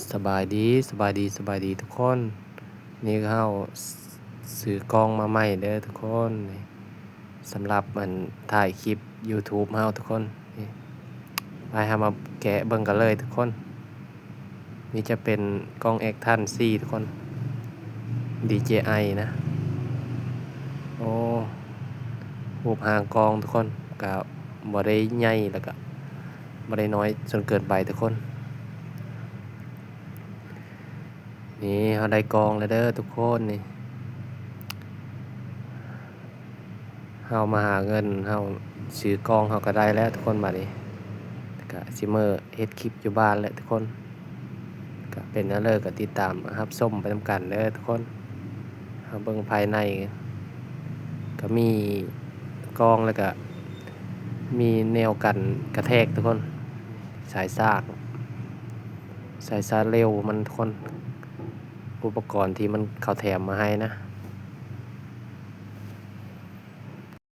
ສະບາຍດີ ສະບາຍດີ ສະບາຍດີທຸກຄົນ. ນີ້ເຮົາຊື້ກ້ອງມາໃໝ່ເດີທຸກຄົນ ນີ້ສຳລັບອັນຖ່າຍຄລິບ YouTube ເຮົາທຸກຄົນ. ນີ້ ໄປ ເຮົາມາແກະເບິ່ງກັນເລີຍທຸກຄົນ. ນີ້ຈະເປັນກ້ອງ Action ສີ່ ທຸກຄົນ ດີເຈໄອ ນະ. ໂອ້ ຮູບຮ່າງກ້ອງທຸກຄົນ ກະບໍ່ໄດ້ໃຫຍ່ ແລ້ວກະບໍ່ໄດ້ນ້ອຍຈົນເກີນໄປທຸກຄົນ. ນີ້ເຮົາໄດ້ກ້ອງແລ້ວເດີທຸກຄົນ. ນີ້ເຮົາມາຫາເງິນ ເຮົາຊື້ກ້ອງເຮົາກະໄດ້ແລ້ວທຸກຄົນ. ບາດນີ້ກະຊິເມືອເຮັດຄລິບຢູ່ບ້ານແຫຼະທຸກຄົນ. ກະເປັນແນວໃດກະຕິດຕາມຮັບຊົມໄປນຳກັນເດີທຸກຄົນ. ເຮົາເບິ່ງພາຍໃນ ກະມີກ້ອງ ແລ້ວກະມີແນວກັນກະແທກທຸກຄົນ ສາຍສາກ ສາຍສາກເລວມັນທຸກຄົນ ອຸປະກອນທີ່ມັນເຂົາແຖມມາໃຫ້ນະ.